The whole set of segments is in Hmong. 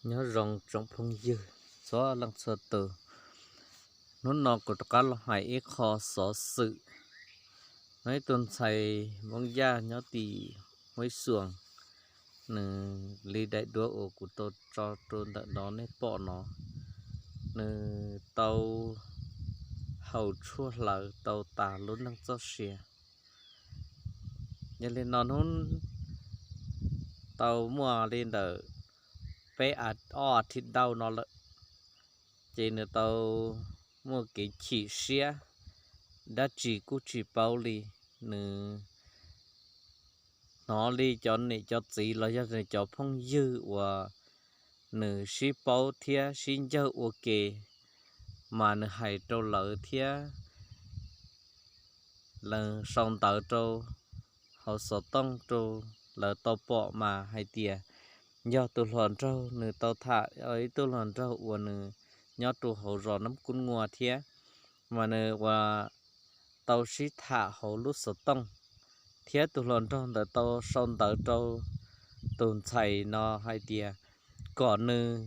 Nyob zoo tsoom phooj ywg txhua leej txhua tus, hnub no kuv rov qab los hais ib qho xov xwm. Muaj ib tug ntxhais Hmoob Yaj nyob tim Huab Xuas, nws li daim duab uas kuv tau tso rau ntawm no nej pom no, nws tau haus tshuaj hlawv tau tas lub neej txoj sia. Yog li no hnub tau muaj li ntawm peb, ob as thiv ntau no lawm, ces nws tau muaj kev chim siab, dab tsi kuj tsis paub li. Nws hnov li cov niam cov txiv los yog nws cov phooj ywg uas nws sib paub thiab sib ncawg ua ke, mas nws hais rau lawv thiab sau ntawv rau hauv xov tooj rau lawv tau pom mas hais tias yog tus hluas nraug, nws tau tham ib tug hluas nraug uas nws nyob rau hauv zos Nab Kub Nua thiab, mas nws ua tau sib tham hauv lub xov tooj, thiab tus hluas nraug ntawd tau sau ntawv rau tus ntxhais no hais tias kom nws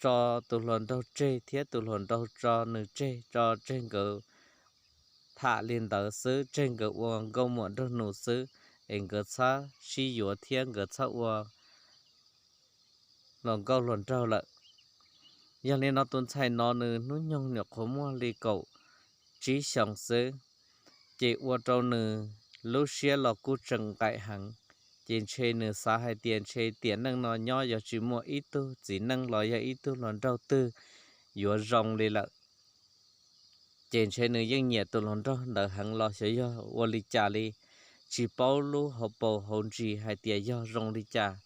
tso tus hluas nraug tseg thiab tus hluas nraug tso nws tseg, tso tseg nkawd tham li ntawd xwb, tseg nkawd ua nkauj muam nraug nus xwb, es nkawd txhob sib yuav thiab nkawd txhob ua hluas nkauj hluas nraug lawm. Yog li no tus ntxhais no nws hnub nyoog nyuam qhuav muaj li kaum tsib xyoos xwb, ces ua rau nws lub siab los kuj tseem nqaim heev. Ces ntshe nws xav hais tias ntshe tiam neej no nyob yog tsis muaj ib tug txiv neej los yog ib tug hluas nraug twg yuav zoo li lawm. Ces ntshe nws yeej nyiam tus hluas nraug ntawd heev los xyov yog ua li cas li, tsis paub lub hauv paus hauv ntsis hais tias yog zoo li cas.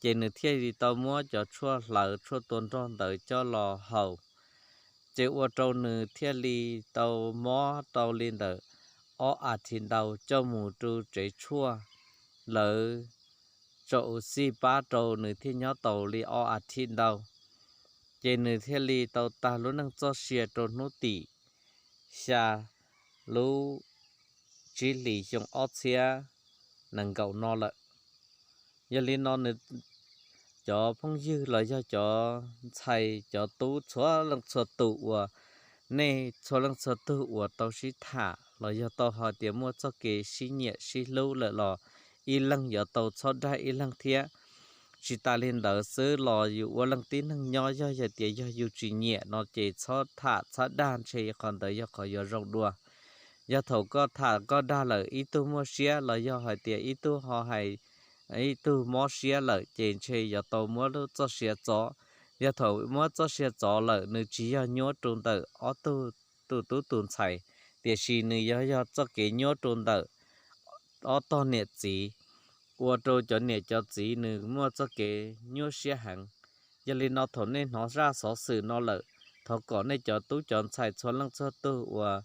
Ces nws thiaj li tau muab cov tshuaj hlawv tshuaj tua nrog ntawd coj los haus, ces ua rau nws thiaj li tau mob tau li ntawm ob as thiv ntau coj mus rau tsev tshuaj, lawv tso ua xij pab rau nws thiaj nyob tau li ob as thiv ntau. Ces nws thiaj li tau tag lub neej txoj sia rau hnub tim xya lub tsib hlis xyoo ob txhiab nees nkaum no lawm. Yog li no nws cov phooj ywg los yog cov ntxhais cov tub txhua leej txhua tus uas nej txhua leej txhua tug uas tau sib tham los yog tau hais tias muaj txoj kev sib nyiam sib hlub lawm los ib leeg yuav tau txhob dag ib leeg thiab. Tsis tas li ntawd xwb los yus ua leej tib neeg nyob yog hais tias yog yus tsis nyiam no ces txhob tham txhob dag, ntshe qhov ntawd yog qhov yuav zoo dua. Yog thaum koj tham koj dag lawm ib tug muaj siab los yog hais tias ib tug ho hais ib tug mob siab lawm ces ntshe yuav tau muab lub txoj sia txov. Yog thaum muab txoj sia txov lawm nws tsis yog nyuab rau ntawm ob tug, tus tub tus ntxhais, tiam sis nws yog, yog txoj kev nyuab rau ntawm ob tog niam txiv, ua rau cov niam cov txiv nws muaj txoj kev nyuaj siab heev. Yog li no thaum nej hnov zaj xov xwm no lawm, thov kom nej cov tub cov ntxhais txhua leej txhua tug uas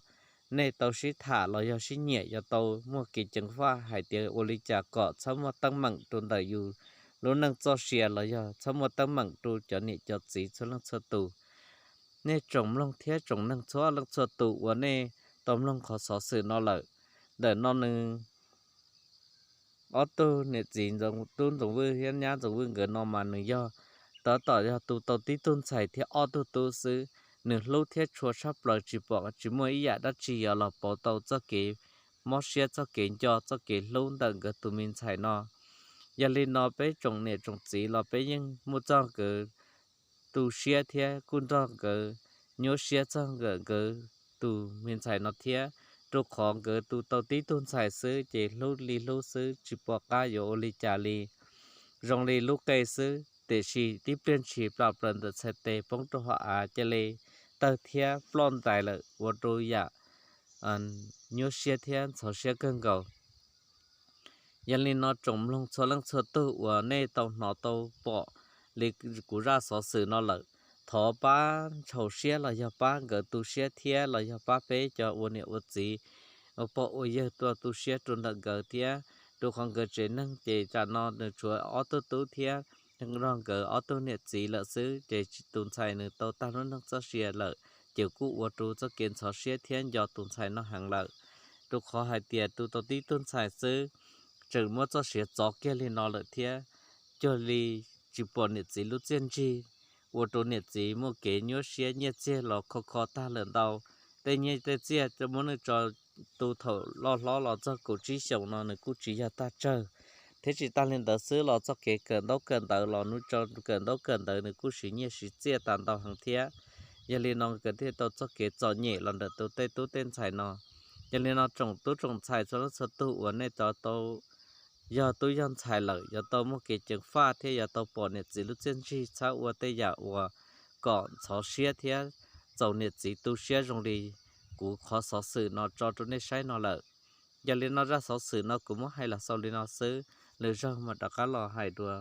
nej tau sib tham los yog sib nyiam yuav tau muaj kev ceev faj hais tias ua li cas kom txhob muaj teeb meem rau ntawm yus lub neej txoj sia los yog txhob muaj teeb meem rau cov niam cov txiv txhua leej txhua tus. Nej tsoom mloog thiab tsoom neeg txhua leej txhua tus uas nej tau mloog qhov xov xwm no lawm, ntawm no nws ob tug niam txiv Tub Ntxoov Vwj thiab nyab Ntxoov Vwj nkawd no mas nws yog tab tom yog tus tau tib tug ntxhais thiab ob tug tub xwb. Nws hlub thiab tshua tshaj plaws, tsis pom tsis muaj ib yam dab tsi yuav los pauv tau txoj kev mob siab, txoj kev nco, txoj kev hlub ntawm nkawd tus me ntxhais no. Yog li no peb tsoom niam tsoom txiv los peb yeej muaj txog nkawd tu siab thiab kuj nrog nkawd nyuaj siab txog nkawd, nkawd tus me ntxhais no thiab, rau qhov nkawd tus tau tib tug ntxhais xwb ces hlub li hlub xwb tsis pom qab yuav ua li cas li. Zoo li lub qe xwb tiam sis tib pliag ntshis plam plaws ntawm txhais tes poob rau hauv av cia li tawg thiab ploj ntais lawm ua rau yam nyuaj siab thiab ntxhov siab kawg nkaus. Yog li no tsoom mloog txhua leej txhua tug uas nej tau hnov tau pom li kuv zaj xov xwm no lawm, thov pab ntxhov siab los yog pab nkawd tu siab thiab los yog pab peb cov ua niam ua txiv, ua pog ua yawg tuaj tu siab rau ntawm nkawd thiab, rau qhov nkawd tsev neeg ces tam no nws tshuav ob tug tub thiab nrog nkawd ob tug niam txiv lawm xwb ces tus ntxhais nws tau tag lub neej txoj sia lawm, ces kuj ua rau txoj kev ntxhov siab thiab nco tus ntxhais no heev lawm. Rau qhov hais tias tus tau tib tug ntxhais xwb tseem muab txoj sia txov kiag li no lawm thiab, cuag li tsis pom niam txiv lub txiaj ntsig, ua rau niam txiv muaj kev nyuaj siab, nyiaj txiag los kho kho tag lawm ntau. Tej nyiaj tej txiaj muab nws tso tu thaum loj hlob los txog kaum tsib xyoos no nws kuj tsis yog tag tsawg. Thiab tsis tas li ntawd xwb los txoj kev kawm ntaub kawm ntawv los nws tso kawm ntaub kawm ntawv nws kuj siv nyiaj siv txiaj tas ntau heev thiab. Yog li no nkawd thiaj tau txoj kev txom nyem los ntawm tus tej tub tej ntxhais no. Yog li no tsoom tub tsoom ntxhais txhua leej txhua tug uas nej tau yog tub yog ntxhais lawm yuav tau muaj kev ceev faj thiab yuav tau pom niam txiv lub txiaj ntsig, txhob ua tej yam uas kom ntxhov siab thiab txaus niam txiv tu siab zoo li kuv qhov xov xwm no tso rau nej saib no lawm. Yog li no zaj xov xwm no kuv muab hais los xaus li no xwb, lwm zaug mam rov qab los hais dua.